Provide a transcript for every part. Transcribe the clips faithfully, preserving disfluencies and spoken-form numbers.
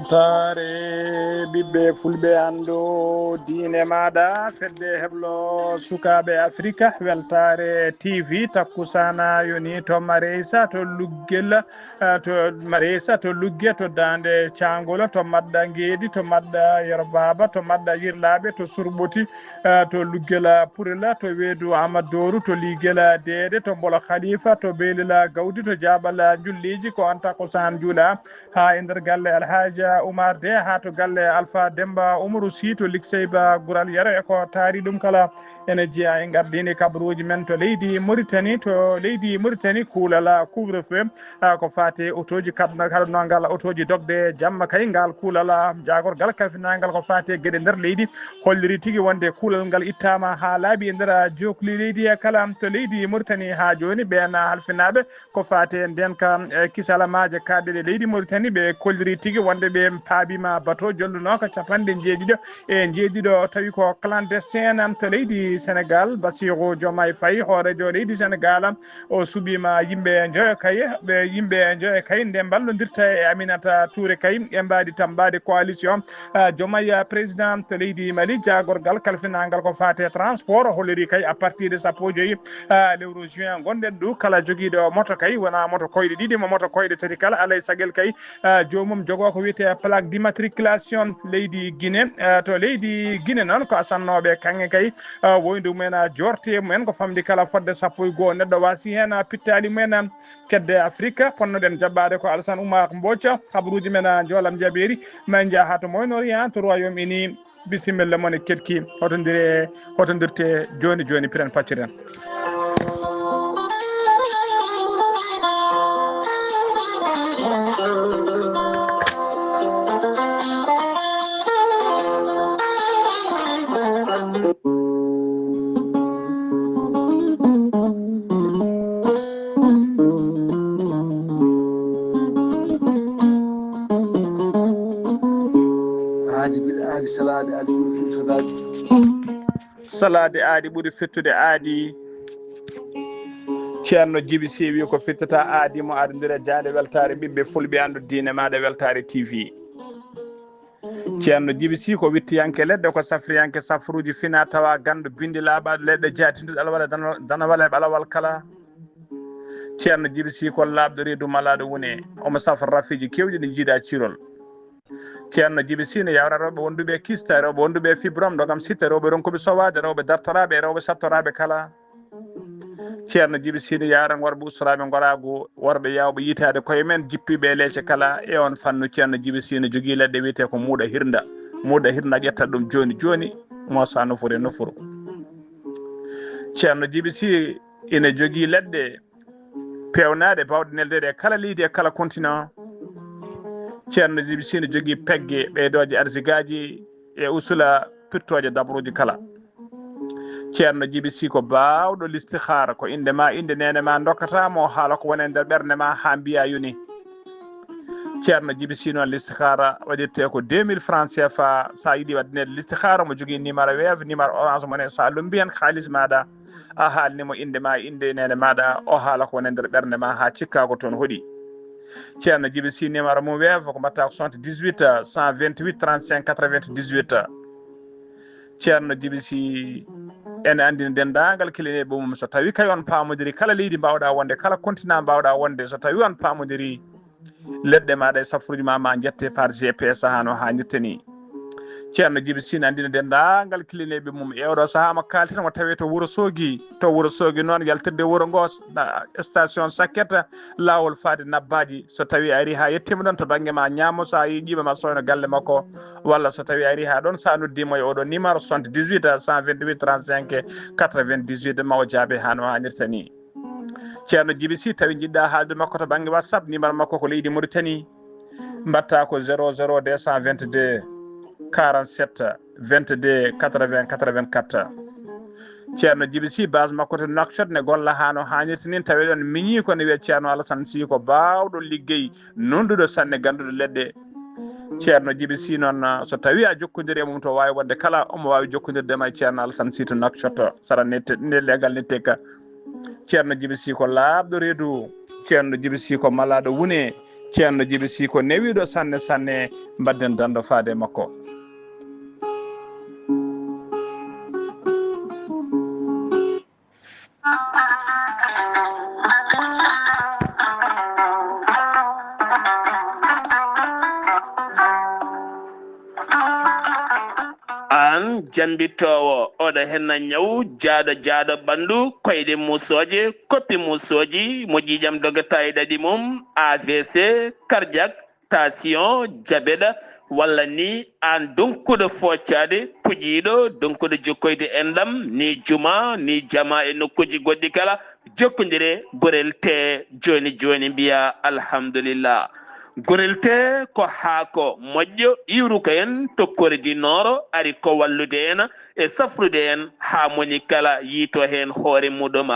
Weltaare ɓiɓɓe fulɓe, anndu diine maaɗa, fedde heblo sukaaɓe Afrika, Weltaare T V, takkusaana yoni to Mareysa, to Luggel, eh, to Mareysa, to Lugge, to Daande Caangol, to Madda Ngeedi, to Madda Yerbaaba, to Madda Yirlaaɓe, to Surɓoti, eh, to Luggel Purel, to Weedu Amadooru, to Liigel Deeɗe, to Mbolo Khalifa, to Beelel Gawdi, to Jaaɓal Njulliiji, ko on takkusaan juula. Haa e nder galle Alhaaji Umar De, haa to galle Alfa Demba Umaru Si, to Likseyba Gural Yero, e ko taari ɗum kala. Ene jeyaa e ngardiini kabaruuji men to leydi Mauritanie, to leydi Mauritanie, kuulal couvre-feu, ah, ko faati e otooji, kad-, kaɗanoogal otooji dogde jamma kay, ngal kuulal, ah, jaagorgal kalfinaangal ko faati e geɗe nder leydi, holliri tigi wonde kuulal ngal ittaama haa laaɓi e nder, ah, jookli leydi e kala. To leydi Mauritanie haa jooni, ɓeen, ah, halfinaaɓe ko faati e ndeenka, eh, kisalamaaje kaaɗɗe ɗe leydi Mauritanie, ɓe kolliri tigi wonde ɓe paabiima bato jollunooka capanɗe njeeɗiɗo e njeeɗiɗo, tawi ko clandestin en. To leydi Sénégal, Bassirou Diomaye Faye, hooreejo leydi Sénégal, o suɓiima yimɓe njoyo kay, ɓe yimɓe njoyo kay nde mballondirta e Aminata Touré kay e mbaadi tammbaade coalition, ah, Diomaye président. To leydi Mali, jaagorgal kalfinaangal ko faati e transport holliri kay à partir de sappo e joyi, ah, lewru juin ngonɗen ɗo, kala jogiiɗo moto kay, wona moto koyɗe ɗiɗi, mo moto koyɗe tati kala, alay sagel kay, ah, joomum jogoo ko wiyetee plaque d'immatriculation leydi Guinée. Ah, to leydi Guinée noon, ko asannooɓe kaŋŋe kay, ah, woyndu mumen, ah, joorte mumen ko famɗi kala fodde sappo e goo neɗɗo, waasi heen, ah, pittaali mumen, ah, kedde Afrika. Ponnoɗen jaɓɓaade ko Alassane Oumar Mbodj, kabaruuji men, ah, njoolam jabeeri, ma en njah haa to Moyen-Orient, to Royaume-Uni. Bisimilla mon e keɗki. Hotondire, hotondirte jooni jooni, piren pacciren. Aadi bil aadi, salaade aadi ɓuri firtude aadi. Salaade aadi ɓuri firtude aadi. Ceerno Jibi Si wi ko firtata aadi mo adondira jaade weltaare ɓiɓɓe fulɓe, anndu diine maaɗa, Weltaare T V. Ceerno Jibi Si ko wittiyanke leɗɗe, ko safriyanke safruuji fina tawa, ganndo binndi laaɓaaɗo leɗɗe jaatinduɗe alwala dano-, danawala e ɓalawal kala. Ceerno Jibi Si ko laaɓɗo reedu malaaɗo wune, omo safa rafiiji keewɗi ɗi jiida cirol. Ceerno Jibi Si ne yawra rewɓe wonduɓe e kista, rewɓe wonduɓe e fibrome, ɗo kam sitta, rewɓe ronkuɓe sowaade, rewɓe dartoraaɓe e rewɓe sattoraaɓe kala. Ceerno Jibi Si ne yawra worɓe ustoraaɓe ngoraagu, worɓe yawɓe yitaade koye men, jippiiɓe e leece kala. E on fannu Ceerno Jibi Si ne jogii leɗɗe wiyetee ko muuɗa hirnda. Muuɗa hirnda ƴetta ɗum jooni jooni, moosa nofuru e nofuru. Ceerno Jibi Si ina jogii leɗɗe peewnaaɗe baawɗe neldeede e kala leydi e kala continent. Ceerno Jibi Si ne jogii pegge ɓeydooje arsigaaji e usula pittooje dabruuji kala. Ceerno Jibi Si ko baawɗo listihaara, ko innde ma, innde neene ma ndokkata mo, haala ko woni e nder ɓernde ma haa mbiya yoni. Ceerno Jibi Si noon listihaara waɗirte ko deux mille francs C F A, so a yiɗi waɗde listihaara, mo jogii numéro Wave, numéro Orange Money, so a lumbi heen kaalis maaɗa, a haalni mo innde ma, innde neene maaɗa, o haala ko woni e nder ɓernde ma haa cikka ko toon hoɗi. Ceerno Jibi Si numéro mum Wave ko mbaɗata ko soixante-dix-huit, cent vingt-huit, trente-cinq, quatre-vingt-dix-huit. Ceerno Jibi Si ene anndina denndaangal kilineeɓe mum, so tawi kay on paamodiri kala leydi mbaawɗa wonde, kala continent mbaawɗa wonde, so tawi on paamodiri leɗɗe maaɗa e safruuji ma, ma njette par G P S haa no haanirta ni. Ceerno Jibi Si ne anndina denndaangal kilineeɓe mum e oɗo sahaa mo kaalten, mo tawee to Wuro Soogi. To Wuro Soogi noon, yaltirde wuro ngo, na station Sakket, laawol faade Nabbaaji. So tawii a arii haa yettiima ɗoon to bannge ma ñaamo, so a yii ƴiiɓa ma sooyno galle makko, walla so tawii a arii haa ɗoon, so a noddii mo e oɗo numéro soixante-dix-huit, cent vingt-huit, trente-cinq, quatre-vingt-dix-huit, ma o jaabe haa no haanirta ni. Ceerno Jibi Si, tawi njiɗɗa haalde makko to bannge WhatsApp, numéro makko ko leydi Mauritanie. Mbaɗta ko zéro zéro deux cent vingt-deux quarante-sept vingt-deux quatre-vingts quatre-vingt-quatre. Ceerno Jibi Si, base makko to Nouakchott ne golla haa no haanirta ni, tawi ɗoon miñi ko ne wiyee Ceerno Alassane Si, ko baawɗo liggey, nunɗuɗo sanne, gannduɗo leɗɗe. Ceerno Jibi Si noon, so tawi a jokkondirii e mum, to waawi wonde kala omo waawi jokkondirde ma e Ceerno Alassane Si to Nouakchott, sara nette, ne legal netteka. Ceerno Jibi Si ko laaɓɗo reedu. Ceerno Jibi Si ko malaaɗo wune. Ceerno Jibi Sii ko newiiɗo sanne sanne, mbaɗden danndo faade e makko. Aan jammbitoowo, oɗo henna ñaw jaaɗo jaaɗo ɓanndu, koyɗe muusooje, koppi muusooji, mo ƴiiƴam dogata e ɗaɗi mum, A V C, cardiaque, tension, diabète, walla ni aan donkuɗo foocaade, puƴiiɗo, donkuɗo jokkoyde enɗam, ni juma, ni jama e nokkuuji goɗɗi kala, jokkondire Gorel Tee jooni jooni, mbiya alhamdulillah. Gorel Tee ko haako moƴƴo iwruka en tokkoreeji Nooro, ari ko wallude en e safrude en haa moni kala yiito heen hoore muɗum.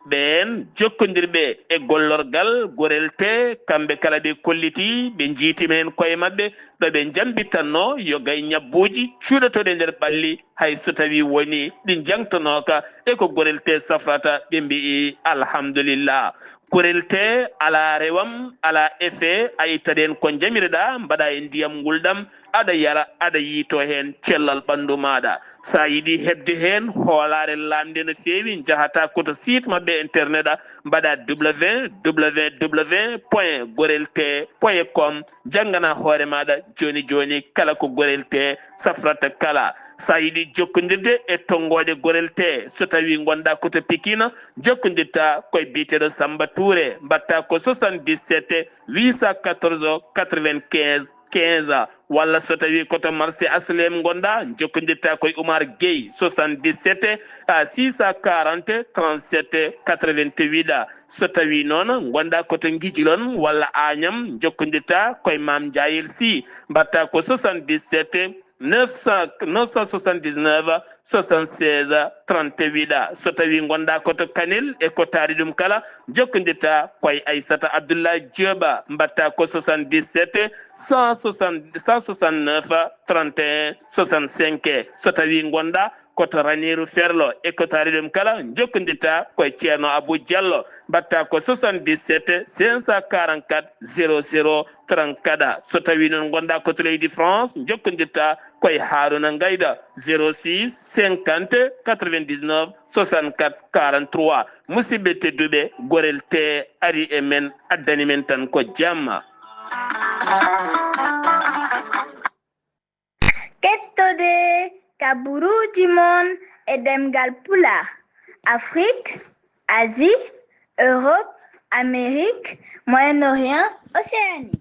Ɓeen jokkondirɓe e gollorgal Gorel Tee, kamɓe kala ɓe kolliti, ɓe njiitima heen koye maɓɓe, ɗo ɓe njambitanno yo gay ñabbuuji cuuɗotooɗi e nder ɓalli, hay so tawii woni ɗi njangtonooka e ko Gorel Tee safrata, ɓe mbi'i alhamdulillah. Gorel Tee alaa rewam, alaa effet, a ittat heen ko njamiroɗaa, mbaɗaa e ndiyam ngulɗam, aɗa yara, aɗa yiito heen cellal ɓanndu maaɗa. So a yiɗi heɓde heen hoolaare laamnde no feewi, njahataa ko to site maɓɓe internet, mbaɗaa W W W point gorel tee point com, njannganaa hoore maaɗa jooni jooni kala ko Gorel Tee safrata kala. So a yiɗi jokkondirde e tonngooɗe Gorel Tee, so tawii ngonɗaa ko to Pikine, jokkondirtaa ko e biyeteeɗo Samba Touré, mbaɗtaa ko soixante-dix-sept huit cent quatorze quatre-vingt-quinze quinze, walla so tawii ko to marché Aslem ngonɗaa, njokkondirtaa ko e Oumar Gueye, soixante-dix-sept six cent quarante trente-sept quatre-vingt-huit. So tawii noon ngonɗaa ko to Ngijilon walla Añam, njokkondirtaa ko e Maam Njaayel Sy, mbaɗtaa ko soixante-dix-sept neuf cent, neuf cent soixante-dix-neuf soixante-seize trente-huit. So tawii ngonɗaa ko to Kanel e ko taari ɗum kala, njokkondirtaa ko e Aissata Abdoulaye Diop, mbaɗtaa ko soixante-dix-sept cent soixante, cent soixante-neuf trente et un soixante-cinq. So tawii ngonɗaa ko to Raneeru Ferlo e ko taari ɗum kala, njokkondirtaa ko e Ceerno Abou Diallo, mbaɗtaa ko soixante-dix-sept cinq cent quarante-quatre zéro zéro trente-quatre. So tawii noon ngonɗaa ko to leydi France, njokkondirtaa ko e Haaruna Ngayda, zéro six cinquante quatre-vingt-dix-neuf soixante-quatre quarante-trois. Musidɓe tedduɓe, Gorel Tee ari e men, addani men tan ko jamma. Kettode kaburuuji mon e ɗemngal Pulaar, Afrique, Asie, Europe, Amérique, Moyen-Orient, Océanie.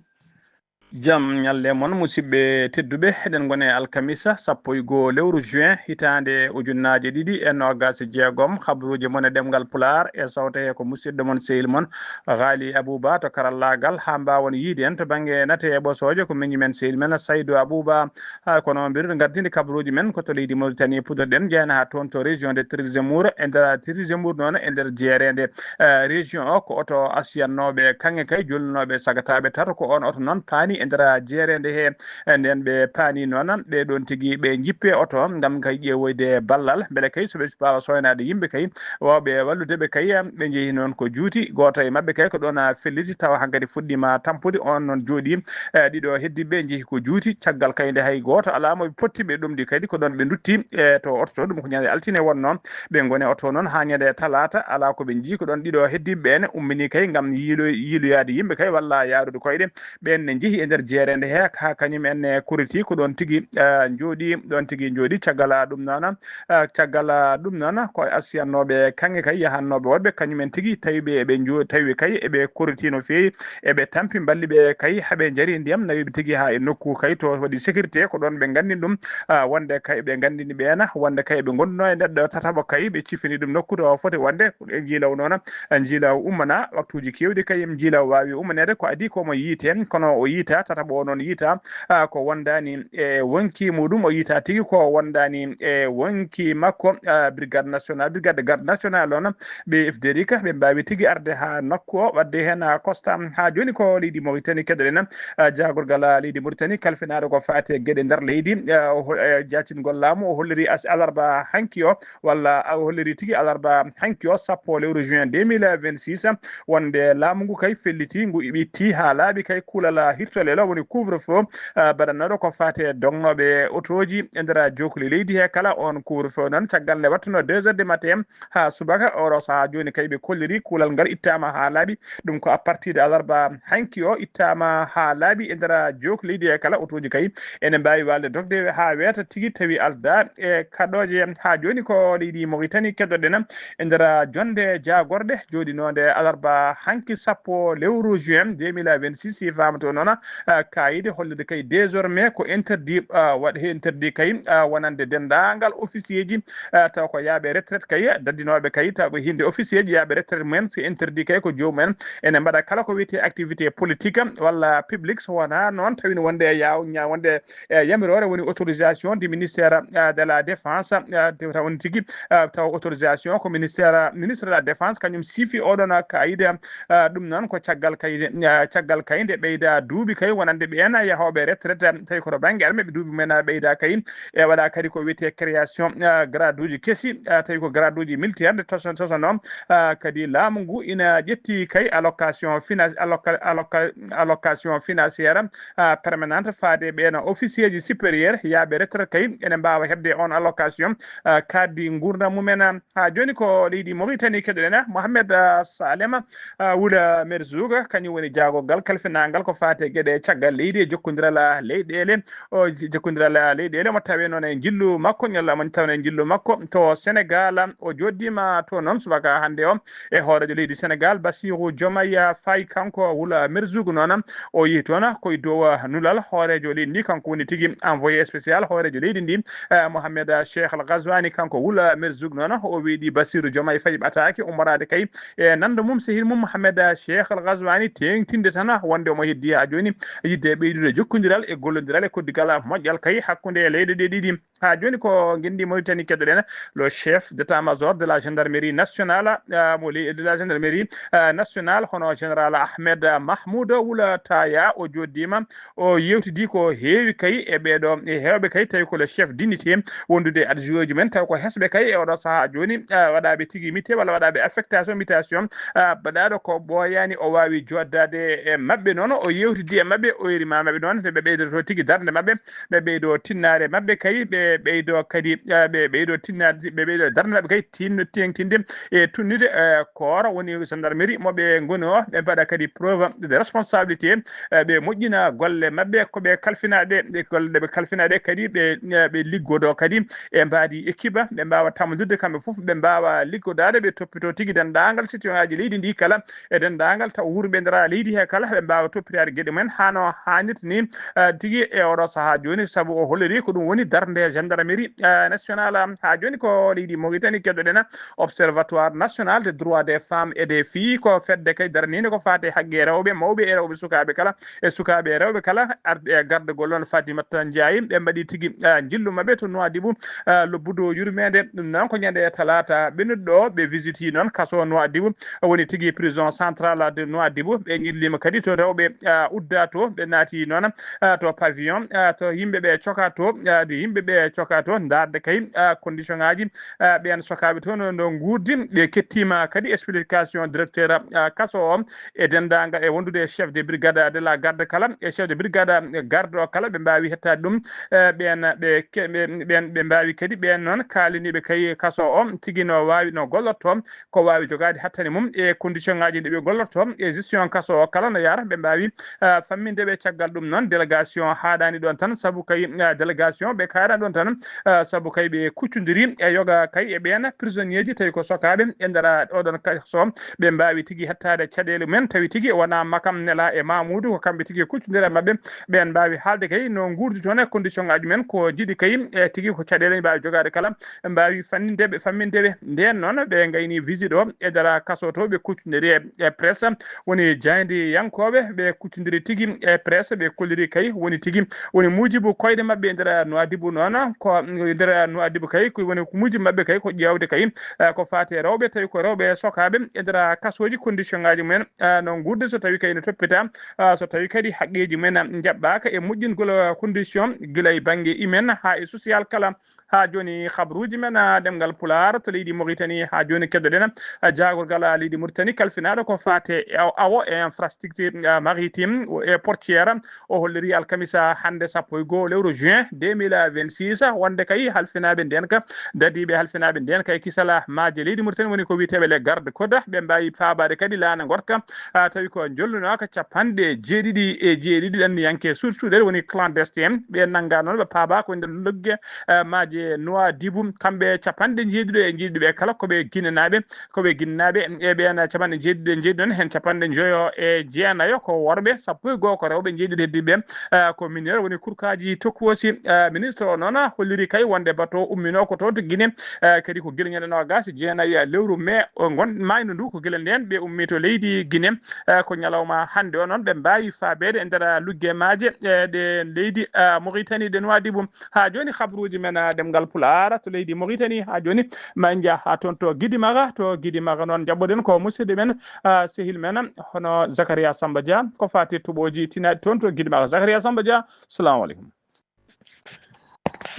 Jam ñalle mon, musidɓe tedduɓe. Eɗen ngoni e alkamisa sappo e goo lewru juin, hitaande ujunnaaje ɗiɗi e noogaas e jeegom. Kabaruuji mon e ɗemngal Pulaar e sawte he ko musidɗo mon, sehil mon, Ghali Abouba to karallaagal, haa mbaawon yiide en to bannge nate e ɓosooje, ko miñi men, sehil men Saydou Abouba. Haa kono mbiɗo ngartinde kabaruuji men ko to leydi Mauritanie puɗɗorɗen, jeyaa haa toon to région de Tirizemmour. E nder Tirizemmour noon, e nder jeereende, eh, région o, ko oto asiyannooɓe kaŋŋe kay, jolnooɓe sagataaɓe tato, ko oon oto noon paani e nder jeereende he. E nden ɓe paani noon, ɓe ɗoon tigi ɓe njippe oto ngam kay ƴeewoyde ballal, mbele kay so ɓe mbaawa sooynaade yimɓe kay, waawɓe wallude ɓe kay, ɓe njehi noon ko juuti. Gooto e maɓɓe kay ko ɗoon a felliti, tawa hankadi fuɗɗiima tampude. Oon noon jooɗii, e ɗiɗo heddiiɓe njehi ko juuti. Caggal kay nde hay gooto alaa mo ɓe potti, ɓe ɗomɗi kadi ko ɗoon ɓe ndutti, e to oto to, ɗum ko ñande altine wonnoo. Ɓe ngoni oto noon haa ñande talaata, alaa ko ɓe njii. Ko ɗoon ɗiɗo heddiiɓe ɓe ne ummini kay ngam yiilo-, yiiloyaade yimɓe kay walla yaarude koyɗe. Ɓeen ne njehi e nder jeereende he, haa kañum en ne kuriti ko ɗoon tigi, eh, njooɗi, ɗoon tigi njooɗi. Caggal ɗum noon, eh, caggal ɗum noon, ko asiyannooɓe kaŋŋe kay yahannooɓe woɗɓe, kañum en tigi tawi ɓe eɓe njo-, tawi kay eɓe kuriti no feewi, eɓe tampi, mballi ɓe kay, haa ɓe njari ndiyam, nawi ɓe tigi haa e nokku kay to waɗi sécurité, ko ɗoon ɓe nganndini ɗum, ah, wonde kay ɓe nganndini ɓeena, wonde kay ɓe ngonduno e neɗɗo tataɓo kay, ɓe cifini ɗum nokku to foti wonde. E njiilaw noon, njiilaw ummana waktuuji keewɗi kay, njiilaw waawi ummaneede, ko adii ko omo yiite, kono o yiita tataɓo o noon yiita, ah, ko wondaani e wonki muɗum, o yiita tigi ko wondaani e wonki makko. Ah, brigade nationale, brigade de garde nationale on, ɓe F D R ka, ɓe mbaawi tigi arde haa nokku o, waɗde heen, ah, constat. Haa jooni ko leydi Mauritanie keɗoɗen, ah, jaagorgal, ah, leydi Mauritanie kalfinaaɗo ko faati e geɗe nder leydi, ah, o hol-, eh, jaacingol laamu, o holliri as-, alarba hanki o, walla o holliri tigi alarba hanki o, sappo lewru juin deux mille vingt-six, wonde laamu ngu kay felliti, ngu ɓitti haa laaɓi kay kuulal hirtolel, woni couvre-feu, ah, baɗannooɗo ko faati e dognooɓe otooji e nder jookli leydi he kala. On couvre-feu noon, caggal nde wattuno deux heures du matin haa subaka, oɗo sahaa jooni kay ɓe kolliri kuulal ngal ittaama haa laaɓi. Ɗum ko à partir de alarba hanki o ittaama haa laaɓi e nder jookli leydi he kala. Otooji kay ene mbaawi waalde dogde haa weeta tigi tawi aldaa e kaɗooje. Haa jooni ko leydi Mauritanie keɗoɗen e nder jonnde jaagorɗe jooɗinoonde alarba hanki sappo lewru juin deux mille vingt-six, si faamato noon, ah, kaayide hollirde kay désormais ko interdit, ah, waɗ-, interdit kay, ah, wonande denndaangal officier ji, ah, taw ko yaaɓe retraite kay, daddinooɓe kay, taw ko hinde officier ji yaaɓe retraite mumen, c'est interdit kay ko joomum en ene mbaɗa kala ko wiyetee activité politique walla publique, so wonaa noon tawi no wonde e yaw-, ña-, wonde e yamiroore woni autorisation du ministère, euh, de la défense, euh, taw woni tigi, euh, taw autorisation ko ministère, ministre de la défense kañum siifi oɗon kaayide. Euh, ɗum noon ko caggal kay, euh, caggal kay nde ɓeyda duuɓi kay wonande ɓeen yahooɓe retraite, tawi ko to bannge armée ɓe duuɓi mumen ɓeyda kay. E waɗa kadi ko wiyetee création, euh, grade uji kesi, euh, tawi ko grade uji militaire nde toson tosono, euh, kadi laamu ngu ina ƴetti kay allocation finance, alloca-, alloca-, allocation financière, ah, permanente faade ɓeen officier ji supérieur yaaɓe retraite kay ene mbaawa heɓde on allocation, ah, kaaddi nguurndam mumen. Haa jooni ko leydi Mauritanie keɗoɗen, Mohamed, ah, Salema, ah, Wula Merzouga, kañum woni jaagorgal kalfinaangal ko faati e geɗe caggal leydi e jokkondiral, ah, leyɗeele. O j-, jokkondiral, ah, leyɗeele mo tawee noon e njillu makko, ñalla mo tawee e njillu makko to Senegal. O jooɗdiima to noon subaka hannde o e hooreejo leydi Senegal, Bassirou Diomaye Faye, kanko Wula Merzouga noon, o yehi toon ko e dow nulal hooreejo leydi ndi, kanko woni tigi envoyé spécial hooreejo leydi ndi, eh, Mohamed Cheikh Al Ghazouani, kanko Wula Merzouga noon, o weeɗi Bassirou Diomaye Faye ɓataake ummoraade kay e nanndo mum, sehil mum Mohamed Cheikh Al Ghazouani, teeŋtinde tan wonde omo heddii haa jooni yiɗde ɓeydude jokkondiral e gollondiral e koddigal moƴƴal kay hakkunde leyɗe ɗe ɗiɗi. Haa jooni ko ngenndi Mauritanie keɗoɗen, le chef d'état-major de la gendarmerie nationale, ah, mo ley-, de la gendarmerie, ah, nationale, hono général Ahmed Mahmoud Wula Taya, o jooɗdiima, o yeewtidii ko heewi kay e ɓeeɗo, e heewɓe kay, tawi ko le chef d'unité wondude adjoint ji men, tawi ko hesɓe kay e oɗo sahaa jooni, ah, waɗaaɓe tigi mite walla waɗaaɓe affectation, mutation, ah, baɗaaɗo ko ɓooyaani, o waawi jooɗdaade e maɓɓe noon, o yeewtidii e maɓɓe, o yerimaama ɓe noon, ɓe ɓeydoto tigi darnde maɓɓe, ɓe ɓeydo tinnaare maɓɓe kay, ɓe ɓeydo kadi, eh, ɓe ɓeydo tinnaade, ɓe ɓeydo darnde maɓɓe kay tinno teeŋtinde e tunnude, eh, kooro woni gendarmerie mo ɓe ngoni o, ɓe mbaɗa kadi preuve de responsabilité, eh, ɓe moƴƴina golle maɓɓe ko ɓe kalfinaaɗe, ɗe golle ɗe ɓe kalfinaaɗe kadi ɓe, eh, ɓe liggodo kadi e mbaadi équipe, ɓe mbaawa tammondirde kamɓe fof, ɓe mbaawa liggodaade, ɓe toppito tigi denndaangal citoyen aji leydi ndi kala, e denndaangal taw wuurɓe ndera leydi he kala, ɓe mbaawa toppitaade geɗe mumen haa no haanirta ni, eh, tigi e oɗo sahaa jooni, sabu o holliri ko ɗum woni darnde gendarmerie, eh, nationale. Haa jooni ko leydi Mauritanie keɗoɗen, Observatoire National des Droits des Femmes et des Filles, ko fedde kay daraniinde ko faati e haqqe rewɓe, mawɓe e rewɓe, sukaaɓe kala, e sukaaɓe e rewɓe kala, arde e gardagol noon Fatimata Ndiaye. Ɓe mbaɗi tigi, eh, njillu maɓɓe to Nouadhibou, eh, lobbudu yurmeende. Ɗum noon ko ñande talaata ɓennuɗo ɗo, ɓe visiti noon kaso Nouadhibou, woni tigi prison centrale de Nouadhibou. Ɓe njilliima kadi to rewɓe, ah, udda to, ɓe naati noon, ah, to pavillon, ah, to yimɓe ɓe coka to, ah, de yimɓe ɓe coka to, ndaarde kay, ah, condition ŋaaji, ah, ɓeen sokaaɓe toon no nguurdi. Ɓe kettiima kadi explication directeur, ah, kaso o e denndaangal, e wondude e chef de brigade de la garde kala, e chef de brigade garde o kala, ɓe mbaawi hettaade ɗum. Eh, ɓeen, ɓe ke-, ɓe, ɓeen, ɓe mbaawi kadi ɓeen noon kaaliniiɓe kay kaso o tigi no waawi, no gollorto, ko waawi jogaade hattane mum e condition ŋaaji ɗi ɓe gollorto e gestion kaso o kala no yaara, ɓe mbaawi, ah, famminde ɓe. Caggal ɗum noon, délégation haaɗaani ɗoon tan, sabu kay, ah, délégation ɓe kaaɗaani ɗoon tan, ah, sabu kay ɓe kuccondiri e yoga kay e ɓeen prisonnier ji, tawi ko sokaaɓe e nder oɗon kaso, ɓe mbaawi tigi hettaade caɗeele mumen, tawi tigi wonaa Makam Nela e Mamoudou, ko kamɓe tigi kuccondiri e maɓɓe, ɓeen mbaawi haalde kay no nguurdi toon e condition ŋaaji men, ko jiɗi kay e tigi ko caɗeele mbaawi jogaade kala, ɓe mbaawi fanninde ɓe, famminde ɓe. Ndeen noon, ɓe ngayni visite o e dara kaso to, ɓe kuccondiri e, e presse, woni jaayndiyankooɓe, ɓe kuccondiri tigi e presse, ɓe kolliri kay woni tigi woni muujibu koyɗe maɓɓe e nder Nouadhibou noon, ko nder Nouadhibou kay ko woni muujibu maɓɓe kay ko ƴeewde kay, eh, ko faati e rewɓe, tawi ko rewɓe sokaaɓe e nder kasooji, condition ngaaji mumen, eh, no nguurdi, so tawi kay ne toppita, eh, so tawi kadi haqqeeji mumen njaɓɓaaka e moƴƴingol, eh, condition gila e bannge humaine haa e social kala. Haa jooni, habruuji men, ah, ɗemngal Pulaar to leydi Mauritanie. Haa jooni, keɗoɗen, ah, jaagorgal, ah, leydi Mauritanie kalfinaaɗo ko faati e awo, awo e infrastructure, ah, maritime e portière. O holliri alkamisa hannde sappo e goo lewru juin deux mille vingt-six, wonde kay halfinaaɓe ndeen ka, dadiiɓe halfinaaɓe ndeen kay kisal maaje leydi Mauritanie woni ko wiyeteeɓe les gardes côtes, ɓe mbaawi faabaade kadi laana ngoɗka, ah, tawi ko jollunoaka capanɗe jeeɗiɗi e jeeɗiɗi ɗanniyanke suuɗ suuɗere woni clandestin. Ɓe nannga noon, ɓe paaba ko nder lugge, eh, maaje Nouadhibou. Kamɓe capanɗe jeeɗiɗo e jeeɗiɗo ɓe kala ko ɓe Ginenaaɓe, ko ɓe Ginenaaɓe. E ɓeen capanɗe jeeɗiɗo e jeeɗiɗo noon, heen capanɗe njoyo e jeenayo ko worɓe, sappo e goo ko rewɓe, jeeɗiɗo heddiiɓe, eh, ko mineur, woni kurkaaji tokoosi. Eh, ministre o noon holliri kay wonde bato umminoo ko toon to Gine, eh, kadi ko gila ñande noogaas e jeenayi lewru mee o ngon maayndo ndu, ko gila ndeen ɓe ummii to leydi Gine. Eh, ko ñalawma hannde o noon ɓe mbaawi faabeede e nder lugge maaje, eh, ɗe leydi, eh, Mauritanie, ɗe Nouadhibou. Haa jooni, habruuji men, eh, ɗemngal Pulaar to leydi Mauritanie, haa jooni, ma en njah haa toon to Gidimara. To Gidimara noon, njaɓɓoɗen ko musidɗo men, eh, sehil men, hono Zakaria Samba Dia, ko faati toɓooji tinaaɗi toon to Gidimara. Zakaria Samba Dia, salamu aleykum.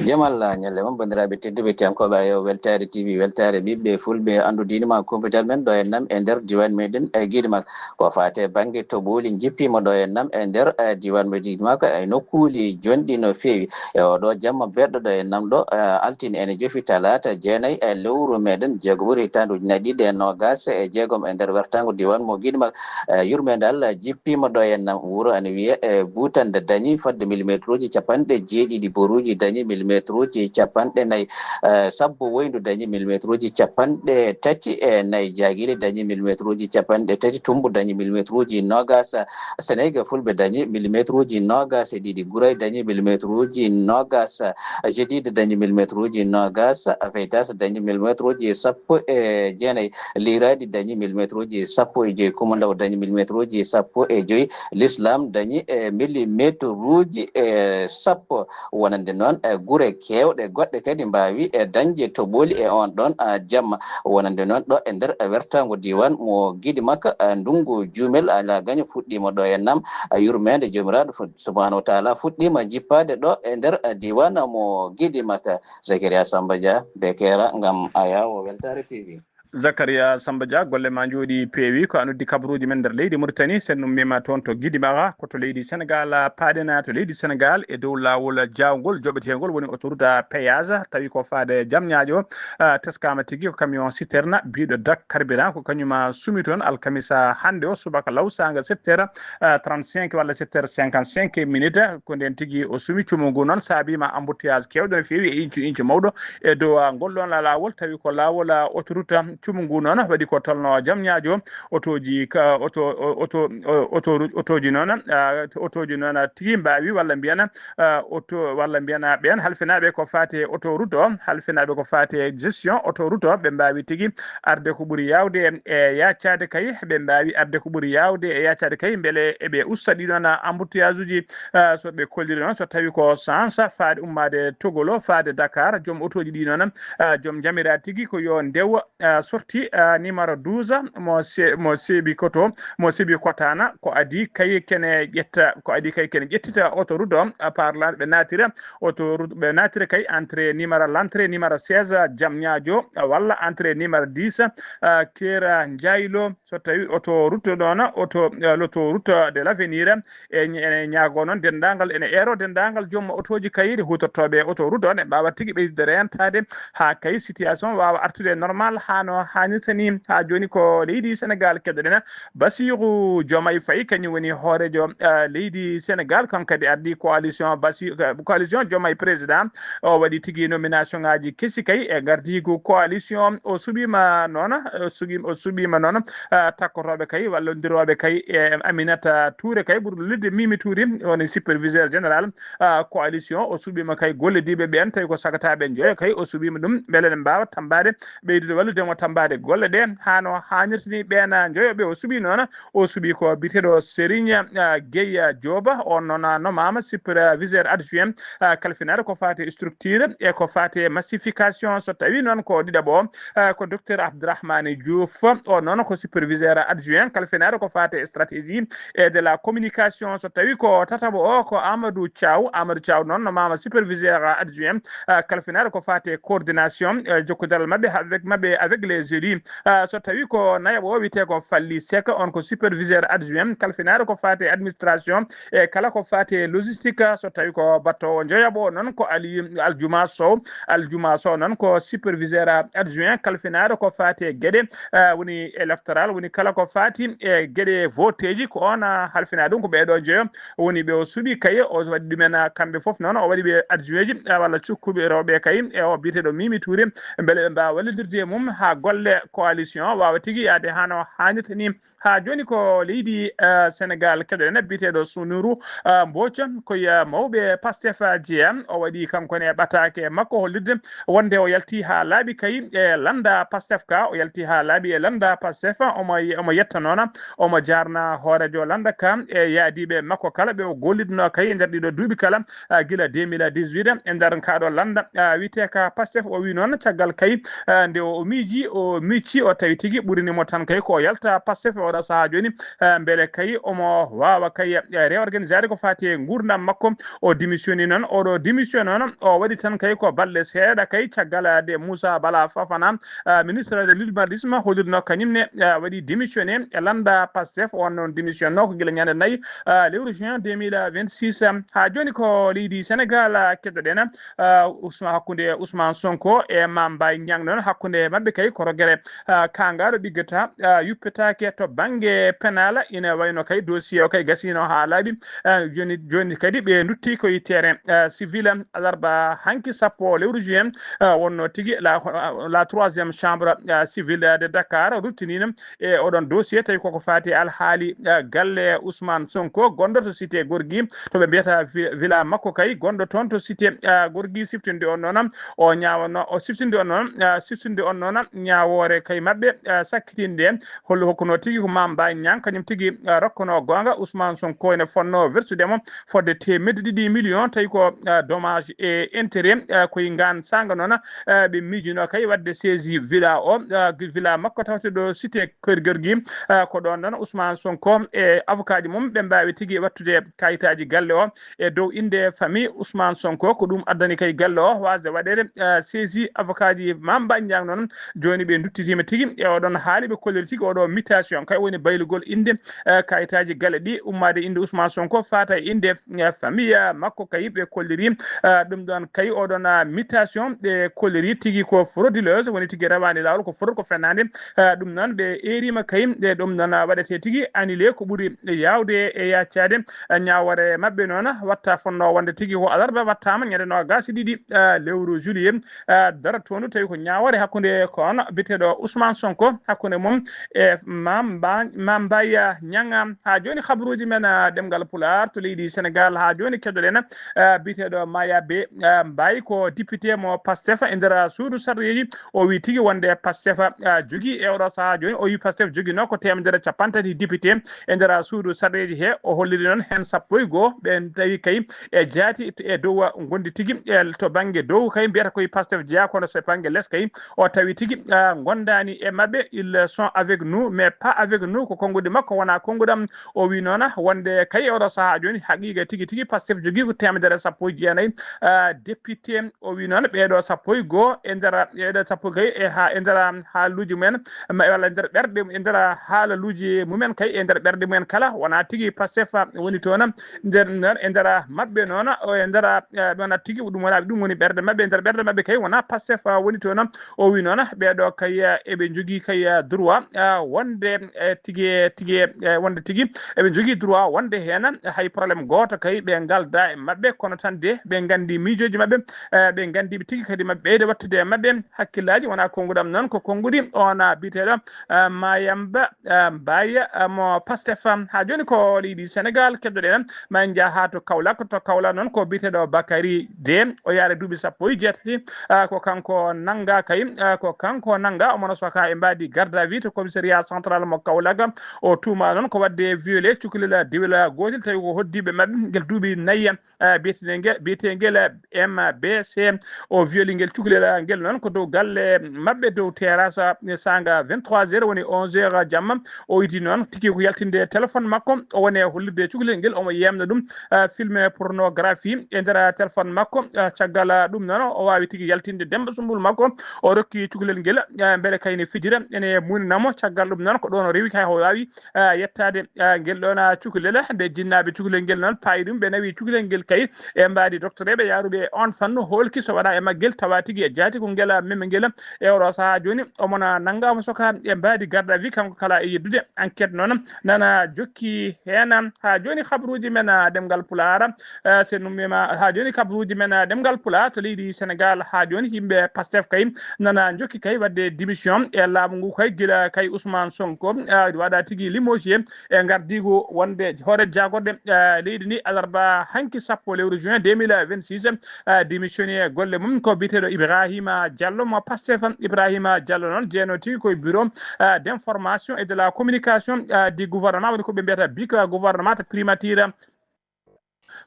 Jam Allah ñalle mon, banndiraaɓe tedduɓe, tiyankooɓe Ayo Weltaare T V, weltaare ɓiɓɓe fulɓe, anndu diine ma, kumpital men ɗo e nam e nder diiwaan meɗen e Gidimara. Ko faati e bannge toɓooli njippiima ɗo e nam e nder, eh, diiwaan meɗen Gidimara e nokkuuli jonɗi no feewi. E oo ɗoo jamma beɗɗo ɗo e nam ɗo, eh, altine ene jofi talaata jeenayi e lewru meɗen jeegoɓuru hitaande ujunnaji ɗiɗi e noogaas e jeegom e nder wertaango diiwaan mo Gidimara. Eh, yurmeende Allah jippiima ɗo e nam, wuro ene wiyee, eh, Buutannde dañi fodde milimeetruuji capanɗe jeeɗiɗi, Boruuji dañi milimeetruuji capanɗe nayi, eh, Sabbo Woyndu dañi milimeetruuji capanɗe tati e nayi, Jaagiile dañi milimeetruuji capanɗe tati, Tummbu dañi milimeetruuji noogaas, Seneega Fulɓe dañi milimeetruuji noogaas e ɗiɗi, Guray dañi milimeetruuji noogaas, Jedid dañi milimeetruuji noogaas, Feytas dañi milimeetruuji sappo e jeenayi, Liiraadi dañi milimeetruuji sappo e joyi, Kumandaw dañi milimeetruuji sappo e joyi, Lislaam dañi e milimeetruuji e sappo. Wonande noon, e gure keewɗe goɗɗe kadi mbaawi e dañde toɓooli e oon ɗoon, a, jamma. Wonande noon, ɗo e nder wertaango diiwaan mo Gidimaka, a, ndunngu juumel alaa gaño fuɗɗiima ɗo e nam, a, yurmeende Joomiraaɗo fu-, Subhaanahu wa Taala fuɗɗiima jippaade ɗo e nder, a, diiwaan mo Gidimaka. Zakaria Samba Dia, Bekera, ngam Ayawo Weltaare T V. Zakaria Samba Dia, golle ma njooɗi peewi. Ko a noddi kabaruuji men nder leydi Mauritanie. So en ummiima toon to Gidimara, ko to leydi Senegal, paaɗen to leydi Senegal e dow laawol jaawngol joɓeteengol, woni autoroute péage, tawi ko faade Jamñaajo, ah, teskaama tigi ko camion citerne biiɗo Dak carburant, ko kañum sumi toon alkamisa hannde o subaka law saanga sept heures, ah, trente-cinq walla sept heures cinquante-cinq minutes. Ko ndeen tigi o sumi. Cumu ngu noon saabiima embouteillage keewɗo no feewi e inci inci mawɗo e dow, ah, ngol ɗoon laawol, tawi ko laawol, ah, autoroute. Cumu ngu noon waɗi ko tolno Jamñaajo, otooji ka, oto, o-, oto, o-, oto, otooji noon, ah, otooji noon, ah, tigi mbaawi walla mbiyen, ah, oto, walla mbiyen, ah, ɓeen halfinaaɓe ko faati e autoroute o, halfinaaɓe ko faati e gestion autoroute o, ɓe mbaawi tigi arde ko ɓuri yaawde e yaacaade kay, ɓe mbaawi arde ko ɓuri yaawde e yaacaade kay, mbele eɓe usta ɗii ɗoon embouteillage uji, ah, so ɓe kolliri noon, so tawi ko sens faade ummaade Togolo faade Dakar, joom otooji ɗii noon, ah, joom njamira tigi ko yo ndew, ah, sorti, ah, numéro douze mo se-, mo seeɓi koto, mo seeɓi kotana, ko adii kay kene ƴetta, ko adii kay kene ƴettita autoroute o, ah, par là ɓe naatira autoroute, ɓe naatira kay entrée numéro, l'entrée numéro seize, ah, Jamñaajo, ah, walla entrée numéro dix, ah, Kera Njaylo. So tawi autoroute noon, auto, eh, l'autoroute de l'avenir, e ene ñaagoo noon denndaangal, ene eero denndaangal joom otooji kay, huutortooɓe autoroute o, ene mbaawa tigi ɓeydude reentaade haa kay situation waawa artude normal haa no haanirta ni. Haa jooni ko leydi Senegal keɗoɗen. Bassirou Diomaye Faye kañum woni hooreejo, eh, leydi Senegal, kanko kadi ardii coalition Bassi-, eh, coalition Diomaye Président. O waɗi tigi nomination ngaaji kesi kay e ngardiigu coalition. O suɓiima noon, o suɓiima, o suɓiima noon, ah, takkotooɓe kay, wallondirooɓe kay e Aminata Touré kay, ɓurɗo lollude Mimi Touré, woni superviseur général, ah, coalition. O suɓiima kay gollodiiɓe ɓeen, tawi ko sagataaɓe njoyo kay, o suɓiima ɗum, mbele ene mbaawa tammbaade, ɓeydude wallude mo. mbaade golle ɗe haa no haanirta ni. Ɓeen njoyo ɓe o suɓii noon, o suɓii ko biyeteeɗo Serigne, ah, Gueye Diop, on noon, ah, nomaama superviseur adjoint, ah, kalfinaare ko faati e structure e ko faati e massification. So tawii noon ko ɗiɗaɓo o, ah, ko docteur Abdourahmane Diouf, on noon ko superviseur adjoint kalfinaare ko faati e stratégie et de la communication. So tawii ko tataɓo o ko Amadou Thiaw, Amadou Thiaw noon nomaama superviseur adjoint, ah, kalfinaare ko faati e coordination, eh, jokkodiral maɓɓe avec, maɓɓe avec les élus. Ah, so tawii ko nayaɓo o wiyetee ko Fally Seck, on ko superviseur adjoint kalfinaare ko faati e administration e kala ko faati e logistique. So tawii ko battoowo njoyaɓo o noon ko Ali Aljuma Sow, Aljuma Sow noon ko superviseur adjoint kalfinaare ko faati e geɗe, ah, woni électoral, woni kala ko faati e geɗe voteeji, ko on, ah, halfinaa ɗum. Ko ɓeeɗo njoyo woni ɓe o suɓii kay, o waɗi ɗumen, ah, kamɓe fof noon, o waɗi ɓe adjointji, ah, walla cukkuɓe rewɓe kay, e o biyeteeɗo Mimi Touré, mbele ɓe mbaawa wallidirde e mum haa golle coalition o waawa tigi yahde haa no haanirta ni. Haa jooni ko leydi, ah, Senegal, keɗoɗen biyeteeɗo Sunuru, ah, Mbooco, ko e mawɓe Pastef jeyaa, o waɗi kanko ne ɓataake makko hollirde wonde o yalti haa laaɓi kay e lannda Pastef ka, o yalti haa laaɓi e lannda Pastef, omo, omo yetta noon, omo jaarna hooreejo lannda ka e yaadiiɓe makko kala ɓe o gollidno kay e nder ɗiɗo duuɓi kala, ah, gila deux mille dix-huit e nder kaa ɗo lannda, ah, wiyetee ka Pastef. O wii noon caggal kay, ah, nde o miiji, o miijii, o tawi tigi ɓurini mo tan kay ko o yalta Pastef e oɗo sahaa jooni, ah, mbele kay omo waawa kay, ah, réorganiser ko faati e nguurndam makko. O démissionni noon, oɗo démission noon, o waɗi tan kay ko balɗe seeɗa kay caggal, ah, nde Moussa Bala Fofana, ah, ministre de l'urbanisme, hollirno kañum ne, ah, waɗi démissionné e lannda Pastef. On noon démissionno ko gila ñande nayi, ah, lewru juin deux mille vingt-six. Haa jooni ko leydi Senegal, ah, keɗoɗen, ah, Ousma-, hakkunde Ousmane Sonko e Mame Mbaye Niang noon, hakkunde maɓɓe kay ko rogere, ah, kaangaɗo ɗiggata, ah, yuppetaake to bannge penal, ina wayno kay dossier o kay gasino haa laaɓi. Ah, jooni, jooni kadi ɓe ndutti koye terrain, ah, civil, alarba hanki sappo lewru juin, ah, wonno tigi la, la troisième chambre, ah, civil de Dakar ruttinino e oɗon dossier, tawi koko faati e alhaali, ah, galle Ousmane Sonko gonɗo to cité Gorgui, to ɓe mbiyata vi-, villa makko kay gonɗo toon to cité, ah, Gorgui. Siftinde on noon, o ñaawano, o siftinde on noon, ah, siftinde on noon ñaawoore kay maɓɓe, ah, sakkitinde hol-, hokkuno tigi ko Mame Mbaye Niang, kañum tigi, ah, rokkuno goonga Ousmane Sonko ene fonnoo wertude mo fodde teemedde ɗiɗi million, tawi ko, ah, dommage et intérêt, ah, koye ngaan saanga noon, ah, ɓe miijino kay waɗde saisie villa o, ah, villa makko tawte ɗo cité Keur Gorgui, ah, ko ɗoon noon Ousmane Sonko e avocat ji mum ɓe mbaawi tigi waɗtude kayitaaji galle o e dow innde famille Ousmane Sonko. Ko ɗum addani kay galle o waasde waɗeede, ah, saisie. Avocat ji Mame Mbaye Niang noon jooni ɓe nduttitiima tigi e oɗon haali, ɓe kolliri tigi oɗo mutation kay woni baylugol innde, eh, kayitaaji galle ɗi ummaade innde Ousmane Sonko faata e innde, eh, famille makko kay ɓe kolliri, eh, ɗum ɗon kay oɗon, ah, mutation ɓe kolliri tigi ko frauduleuse, woni tigi rewaani laawol, ko fraude, ko fenaande. Eh, ɗum noon ɓe eeriima kay ɗe ɗum noon, ah, waɗetee tigi annulé ko ɓuri yaawde e yaccaade. Eh, ñaawoore maɓɓe noon watta fonnoo wonde tigi ko alarba wattaama ñande noogaas e ɗiɗi, eh, lewru juillet, eh, dara toon tawi ko ñaawoore hakkunde ko on biyeteeɗo Ousmane Sonko, hakkunde mum e Mame Mba-, Mame Mbaye Niang. Haa jooni, habruuji men, ah, ɗemngal Pulaar to leydi Senegal. Haa jooni, keɗoɗen, ah, biyeteeɗo Mayabe, ah, Mbaye, ko député mo Pastef e nder suudu sarɗiiji. O wii tigi wonde Pastef, ah, jogii e oɗo sahaa jooni, o wii Pastef joginoo ko teemedere capanɗe tati député e nder suudu sarɗiiji he. O holliri noon heen sappo e goo ɓe tawi kay e jaati e dow ngonndi tigi, e to bannge dow kay mbiyata koye Pastef jeyaa, kono so bannge les kay o tawi tigi, ah, ngondaani e maɓɓe. Ils sont avec nous, mais pas avec nous. Ko konnguɗi makko, wonaa konnguɗam. O wii noon wonde kay e oɗo sahaa jooni, haqiiqa tigi tigi, Pastef jogii ko teemedere sappo e jeenayi, ah, député. O wii noon ɓeeɗo sappo e goo e nder, ɓeeɗo sappo kay e haa, e nder haaluuji mumen, ma, walla e nder ɓerɗe, e nder haaluuji mumen kay, e nder ɓerɗe mumen kala, wonaa tigi Pastef woni toon. Nder, nder, e nder maɓɓe noon, o e nder, eh, ɓe wonaa tigi ɗum wonaa, ɗum woni ɓerɗe maɓɓe. E nder ɓerɗe maɓɓe kay wonaa Pastef woni toon. O wii noon ɓeeɗo kay, eh, eɓe njogii kay, eh, droit, eh, wonde, eh, tigi, tigi, eh, wonde tigi eɓe njogii droit wonde heen, hay problème gooto kay ɓe ngaldaa e maɓɓe, kono tan de ɓe nganndi miijooji maɓɓe, eh, ɓe nganndi ɓe tigi kadi maɓɓe ɓeyde waɗtude e maɓɓe hakkillaaji. Wonaa konnguɗam noon, ko konnguɗi on, ah, biyeteeɗo, ah, Mayamba, ah, Mbaye, ah, mo Pastef. Haa jooni ko leydi Senegal keɗoɗen, ma en njah haa to Kaolack. To Kaolack noon ko biyeteeɗo Bakary Dé, o yaare duuɓi sappo e jeetati, ah, ko kanko nanngaa kay, ah, ko kanko nannga, omo no soka e mbaadi garde à vue to commissariat central mo Kaolack. O tuuma noon ko waɗde violé cukalel diwel gootel, tawi ko hoddiiɓe maɓɓe ngel duuɓi nayi, eh, biyeteengel, biyeteengel M B C. O violi ngel cukalel ngel noon ko dow galle maɓɓe dow terrasse, eh, saanga vingt-trois heures, woni onze heures jamma. O idi noon tigi ko yaltinde téléphone makko, o woni e hollirde cukalel ngel, omo yeemna ɗum, eh, filme pornographie e nder téléphone makko. Eh, caggal, eh, ɗum noon, o waawi tigi yaltinde Demba Sumbul makko, o rokki cukalel ngel, eh, mbele kay ne fijira, ene muninamo. Caggal ɗum noon, ko ɗoon o rewi kay, o waawi, eh, yettaade, eh, ngel ɗoon, ah, cukalel. Nde jinnaaɓe cukalel ngel noon paayi ɗum, ɓe nawi cukalel ngel kay e mbaadi doktoreeɓe yaaruɓe e oon fannu, hoolki so waɗa e maggel, tawa tigi e jaati ko ngel, ah, meme ngel. E oɗo sahaa jooni, omo na nanngaama soka e mbaadi garde à vue, kanko kala e yeddude. Enquête noon nana jokki heen. Haa jooni, habruuji men, ah, ɗemngal Pulaar, eh, so nummiima haa jooni, habruuji men, ah, ɗemngal Pulaar to leydi Senegaal. Haa jooni, yimɓe Pastef kay nana njokki kay waɗde démission e laamu ngu kay, gila kay Ousmane Sonko, ah, waɗa tigi limogé e ngardiigu wonde hoore jaagorɗe, eh, leydi ndi, alarba hanki sappo lewru juin deux mille vingt-six. Eh, démissionné e golle mum ko biyeteeɗo Ibrahima Diallo mo Pastef. Ibrahima Diallo noon jeeyno tigi koye bureau, eh, d'information et de la communication, eh, du gouvernement, woni ko ɓe mbiyata bika gouvernement to primature.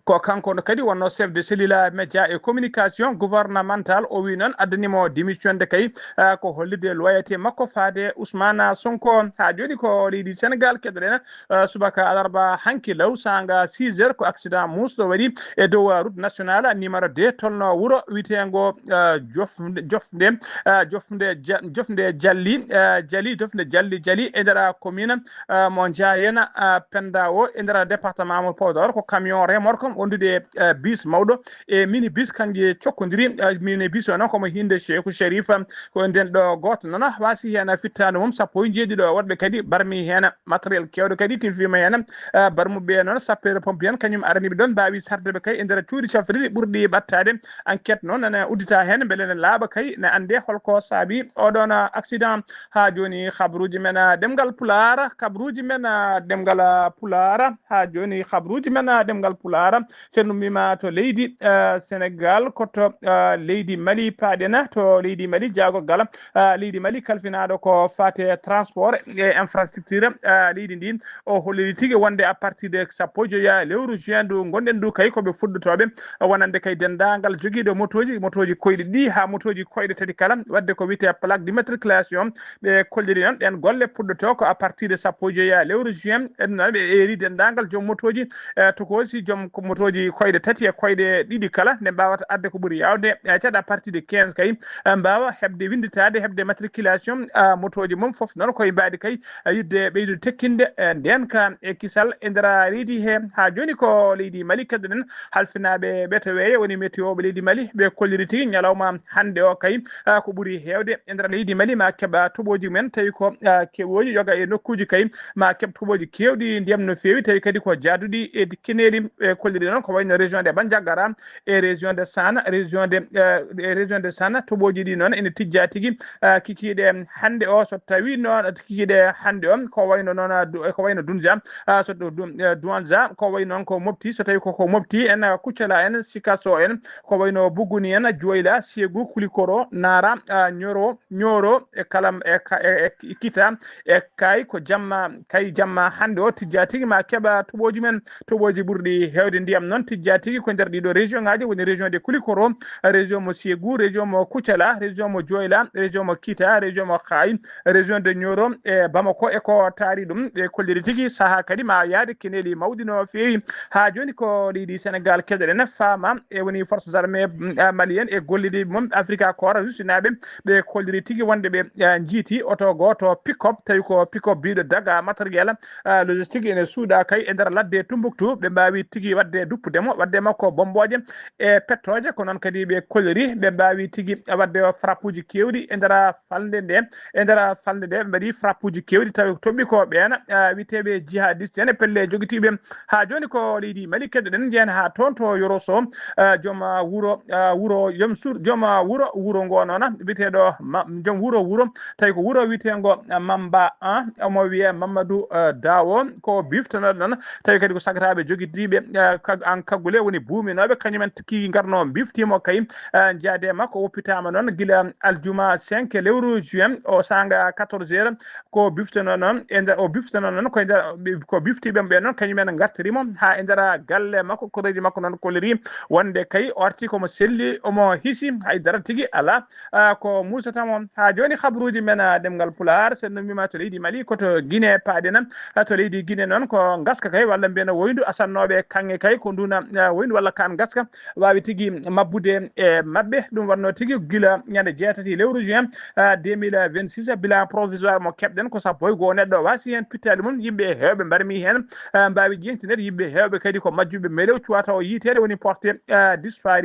Ko kanko no kadi wonno chef de cellule média et communication gouvernemental. O wi noon addani mo démissionde kay, ah, ko hollirde loyauté makko faade Ousmane Sonko. Haa jooni ko leydi Senegaal keɗoɗen, ah, subaka alarba hanki law saanga six heures, ko accident musɗo waɗi e dow, ah, route nationale numéro deux, tolno wuro witeengo, ah, Jofnde, Jofnde, ah, Jofnde Ja-, Jofnde Jalli, ah, Jali, Jofnde Jalli, Jali e nder commune, ah, mo Ndiayène, ah, Penda o e nder département mo Podor. Ko camion remorque wondude, ah, bus mawɗo e minibus, kanji cokkodiri. Ah, minibus o noon ko mo hinde Cheikhou Chérif, ah, ko nden ɗo gooto noon waasi heen fittaandu mum, sappo e njeeɗiɗo woɗɓe kadi barmi heen matériel keewɗo kadi tilfiima heen. Ah, barmuɓe noon sappeere pompier en kañum araniɓe ɗoon, mbaawi sarde ɓe kay e nder cuuɗi cafrirɗi ɓurɗi ɓattaade. Enquête noon ene uddita heen mbele ene laaɓa kay, ne annde holko saabi oɗoon accident. Haa jooni, habruuji men, ah, ɗemngal Pulaar, habruuji men, ah, ɗemngal, ah, Pulaar, haa jooni, habruuji men, ah, ɗemngal Pulaar, so en ummiima to leydi, ah, Senegaal, ko to, ah, leydi Mali paaɗen, to leydi Mali, jaagorgal, ah, leydi Mali kalfinaaɗo ko faate transport e infrastructure, ah, leydi ndi, o holliri tigi wonde à partir de sappo e joya lewru juin ndu ngonɗen ndu kay, ko ɓe fuɗɗotooɓe wonande kay denndaangal jogiiɗo motooji, motooji koyɗi ɗiɗi haa motooji koyɗe tati kala, waɗde ko wiyetee plaque d'immatriculation. Ɓe kolliri noon ɗeen golle puɗɗotoo ko à partir de sappo e joya lewru juin. Ɗum noon ɓe eeri denndaangal joom motooji, eh, tokoosi joom ko motooji koyɗe tati e koyɗe ɗiɗi kala, nde mbaawata adde ko ɓuri yaawde, eh, caɗa à partir de quinze kay, eh, mbaawa heɓde winnditaade, heɓde matriculation, ah, motooji mum fof noon koye mbaadi kay, eh, yiɗde ɓeydude tekkinde, eh, ndeenka e kisal e nder leydi he. Haa jooni ko leydi Mali keɗoɗen, halfinaaɓe ɓe to weeyo woni météo ɓe leydi Mali, ɓe kolliri tigi ñalawma hannde o kay, ah, ko ɓuri heewde e nder leydi Mali ma keɓa toɓooji men, tawi ko, ah, keɓooji yoga e nokkuuji kay ma keɓ toɓooji keewɗi ndiyam no feewi, tawi kadi ko jaaduɗi e keneeli. Ɓe kolliri noon ko wayno région de Bandiagara e région de Sana, région de, eh, e région de Sana, toɓooji ɗi noon ene tijja tigi, ah, kikiiɗe hannde o, so tawi noon kikiiɗe hannde o ko wayno noon, ah, du-, ko wayno Dunja, ah, so ɗo Dun-, eh, Duanza, ko wayi noon ko Mopti, so tawi ko, ko Mopti en, ah, Kuccala en, Sikaso en, ko wayno Buguni en, Juwayla, Segu, Kulikoro, Nara, ah, Ñoro, Ñoro, e Kalam, e Ka-, e, e Kita, e Kay, ko jamma, kay jamma hannde o tijja tigi ma keɓa toɓooji men, toɓooji ɓurɗi heewde ndiyam noon tijja tigi ko nder ɗiɗo région ngaji, woni région de Kulikoro, région mo Segu, région mo Kuccala, région mo Juwayla, région mo Kita, région mo Kay, région de Nioro e Bamako e ko taari ɗum. Ɓe kolliri tigi sahaa kadi ma yaade keneeli mawɗi no feewi. Haa jooni ko leydi Senegaal keɗoɗen, faama e woni forces armées, mm, ah, maliennes e gollidiiɓe mum Africa Corps Russinaaɓe. Ɓe kolliri tigi wonde ɓe, ah, njiiti oto gooto pick-up, tawi ko pick-up biiɗo daga matériel, ah, logistique ene suuɗa kay e nder ladde Tumbuktu. Ɓe mbaawi tigi waɗde duppude mo, waɗde makko bommbooje e pettooje. Ko noon kadi ɓe kolliri, ɓe mbaawi tigi waɗde o frappe uji keewɗi e nder falnde nde, e nder falnde nde, ɓe mbaɗi frappe uji keewɗi, tawi ko toɓɓi ko ɓeen, ah, wiyeteeɓe jihadiste en e pelle jogitiiɓe. Haa jooni ko leydi Mali keɗoɗen, njehen haa toon to Yoro Sow, ah, joom, ah, wuro, ah, wuro, joom sur-, joom, ah, wuro, wuro ngo noon, biyeteeɗo Ma-, joom wuro, wuro, tawi ko wuro wiyeteengo, ah, Mamba un, omo wiyee Mamadou, ah, Dawo, ko biftonoɗo noon, tawi kadi ko saggataaɓe jogitiiɓe, eh, kag-, an kaggule woni buuminooɓe, kañumen ki ngarno mbiftiimo kay, eh, njaade makko woppitaama noon gila aljuma cinq lewru juin o saanga quatorze heures. Ko biftono noon e nder, o biftono noon ko e nder, ko biftiiɓe ɓe noon kañumen ngartirimo haa e nder galle makko, koreeji makko noon kolliri wonde kay o arti komo selli, omo hisi, hay dara tigi alaa. Ah, ko musata mo. Haa jooni, habruuji men, ah, ɗemngal Pulaar, so en mbima to leydi Mali, ko to Guinée paaɗen. Ah, to leydi Guinée noon, ko ngaska kay, walla mbiyen woyndu asannooɓe kaŋŋe kay, ko nduna, ah, woyndu walla kaan ngaska waawi tigi mabbude e maɓɓe. Ɗum wonnoo tigi gila ñande jeetati lewru juin, ah, deux mille vingt-six, bilan provisoire mo keɓɗen ko sappo e goo neɗɗo waasi heen, pittaali mum yimɓe heewɓe mbarmi heen, ah, mbaawi ƴeeŋtinde yimɓe heewɓe kadi ko majjuɓe melew cuwata o yiiteede woni porté, ah, disparu.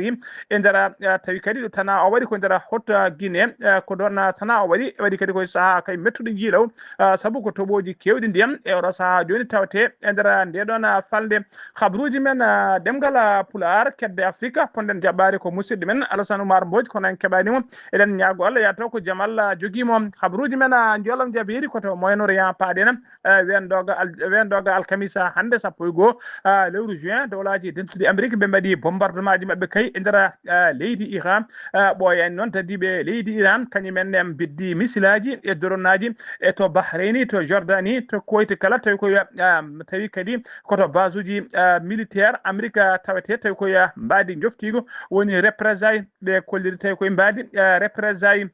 E nder, ah, tawi kadi ɗo tanaa o waɗi ko nder hoto Guinée, ah, ko ɗoon, ah, tanaa o waɗi, waɗi kadi koye sahaa kay mettuɗo njiilaw, ah, sabu ko toɓooji keewɗi ndiyam e oɗo sahaa jooni tawte e nder nde ɗoon, ah, falnde. Habruuji men, ah, ɗemngal, ah, Pulaar, kedde Afrika, ponɗen jaɓɓaade ko musidɗo men Alassane Oumar Mbodj, kono en keɓaani mo. Eɗen ñaago Allah yataw ko jam Allah jogii mo. Habruuji men, ah, njoolam jabiiri ko to Moyen-Orient paaɗen. Eh, weendoga al-, weendoga alkamisa hannde sappo e goo, ah, lewru juin, dowlaaji dentuɗi Amérique ɓe mbaɗi bombardement ji maɓɓe kay e nder, ah, leydi Iran. Ah, ɓooyaani noon tadiiɓe leydi Iran, kañum en ne mbeddi misilaaji e doroŋaaji e to Bahreini, to Jordani, to Kuwait kala, tawi ko, ah, tawi kadi ko to base uji, ah, militaire Amérique, ah, tawete, tawi ko, ah, mbaadi njoftiigu woni représailles ɓe kolliri, tawi koye mbaadi, ah, représailles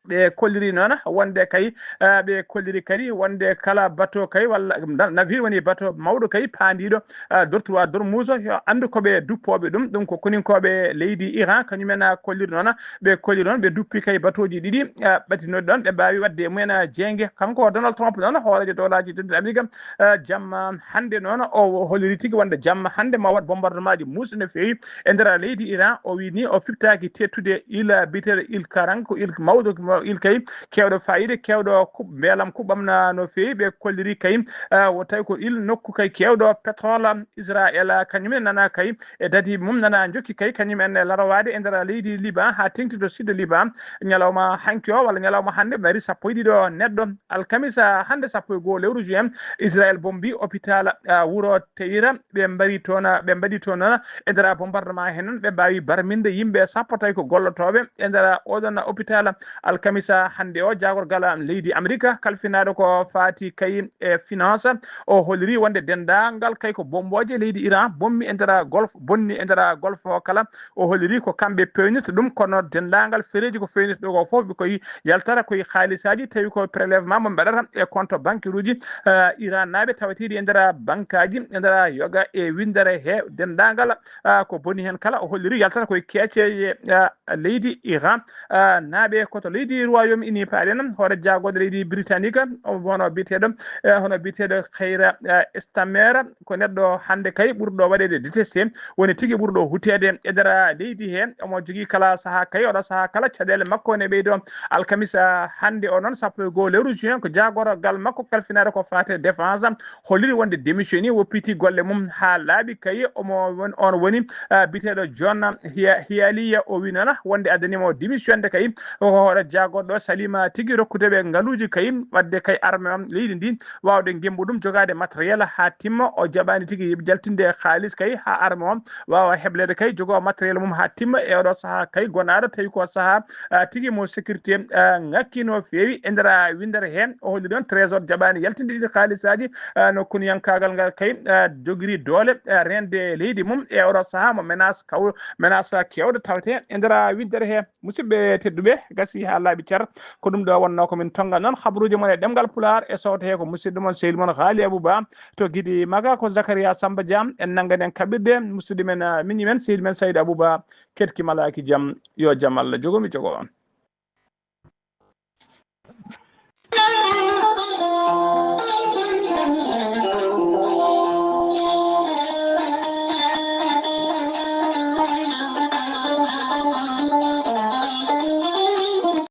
ɓe kolliri noon wonde kay, eh, ɓe kolliri kadi wonde kala bateau kay walla na-, navire woni bateau mawɗo kay paandiiɗo, eh, dortoir d'Ormuz, yo anndu ko ɓe duppooɓe ɗum. Ɗum ko koninkooɓe leydi Iran, kañumen, eh, kolliri noon. Ɓe kolliri noon, ɓe duppi kay bateauji ɗiɗi, eh, ɓatinooɗi ɗoon, ɓe mbaawi waɗde e mumen, eh, jeynge. Kanko Donald Trump noon, hooreejo dowlaaji dentuɗi Amérique, eh, jamma hannde noon, o holliri tigi wonde jamma hannde ma waɗ bombardement ji muusɗi no feewi e nder leydi Iran. O wi ni o fiftaaki teettude île biyeteeɗo île Karang, ko île mawɗo, île kay keewɗo faayiida, keewɗo kuɓ-, mbeelam kuɓɓam na no feewi. Ɓe kolliri kay, ah, o tawi ko île nokku kay keewɗo pétrole. Israël, ah, kañum en nana kay e dadiiɓe mum nana njokki kay kañum en e larawaade e nder leydi Liban haa teŋti to sud Liban. Ñalawma hanki o walla ñalawma hannde mari sappo e ɗiɗo neɗɗo. Alkamisa hannde sappo e goo lewru juin, Israël bombi hôpital, ah, wuro Teyra. Ɓe mbari toon, ɓe mbaɗi toon e nder bombardement heen noon, ɓe mbaawi barminde yimɓe sappo tawi ko gollotooɓe e nder oɗon hôpital. Alkamisa hannde o, jaagorgal leydi Amérique kalfinaaɗo ko faati kay e finance, o holliri wonde denndaangal kay ko bombooje leydi Iran bommi e nder golfe, bonni e nder golfe o kala. O holliri ko kamɓe peewnirta ɗum, kono denndaangal fereeji ko feewnirta ɗo ko fof, ɓe koye yaltata koye haalisaaji, tawi ko prélèvement mo mbaɗata e compte bancaire uji, eh, Iran naaɓe tawateeɗi e nder bankaaji, e nder yoga e winndere he denndaangal, ah, ko boni heen kala. O holliri yaltata koye keeceeje, ah, leydi Iran, ah, naaɓe ko to leydi Royaume Uni paaɗen. Hoore jaagorɗe leydi Britannique, o hono biyeteeɗo, eh, hono biyeteeɗo Khayra, eh, Stammer, ko neɗɗo hannde kay ɓurɗo waɗeede détesté, woni tigi ɓurɗo huteede e nder leydi he. Omo jogii kala sahaa kay, oɗo sahaa kala caɗeele makko ne ɓeydo. Alkamisa hannde o noon, sappo e goo lewru juin, ko jaagorgal makko kalfinaade ko faate défense, holliri wonde démissionné, woppiti golle mum haa laaɓi kay. Omo won-, on woni, ah, biyeteeɗo John Hia-, Hialiya, o wi noon wonde addaniima o démissionde kay. O ko hoore jaagorɗo Salima tigi rokkude ɓe ngaluuji kay, waɗde kay arme on leydi ndi waawde ngembu ɗum, jogaade matériel haa timma. O jaɓaani tigi jaltinde haalis kay haa arme on waawa hebleede kay, jogoo matériel mum haa timma. E oɗo sahaa kay, gonaaɗo tawi ko sahaa, ah, tigi mo sécurité, ah, ŋakki no feewi. E nder, ah, winndere heen, o holli ɗon trésor jaɓaani yaltinde ɗiɗi haalisaaji, ah, no kuniyankaagal ngal kay, ah, jogiri doole, ah, reende leydi mum. E oɗo sahaa mo menace kaw-, menace keewɗo tawte e nder, ah, winndere hee. Musidɓe tedduɓe, gasi haa laaɓi cer. Ko ɗum ɗo wonnoo ko min tonga noon habruuji mon e ɗemngal Pulaar e sowto hee ko musidɗo mon, sehil mon Haali Abouba. To Gidi Maga ko Zakaria Samba Dia. En nannganen kaɓirɗe musidɗo men, ah, miñi men, sehil men Saydou Abouba. Keɗki malaaki jam, yo jam Allah jogo mi jogo on.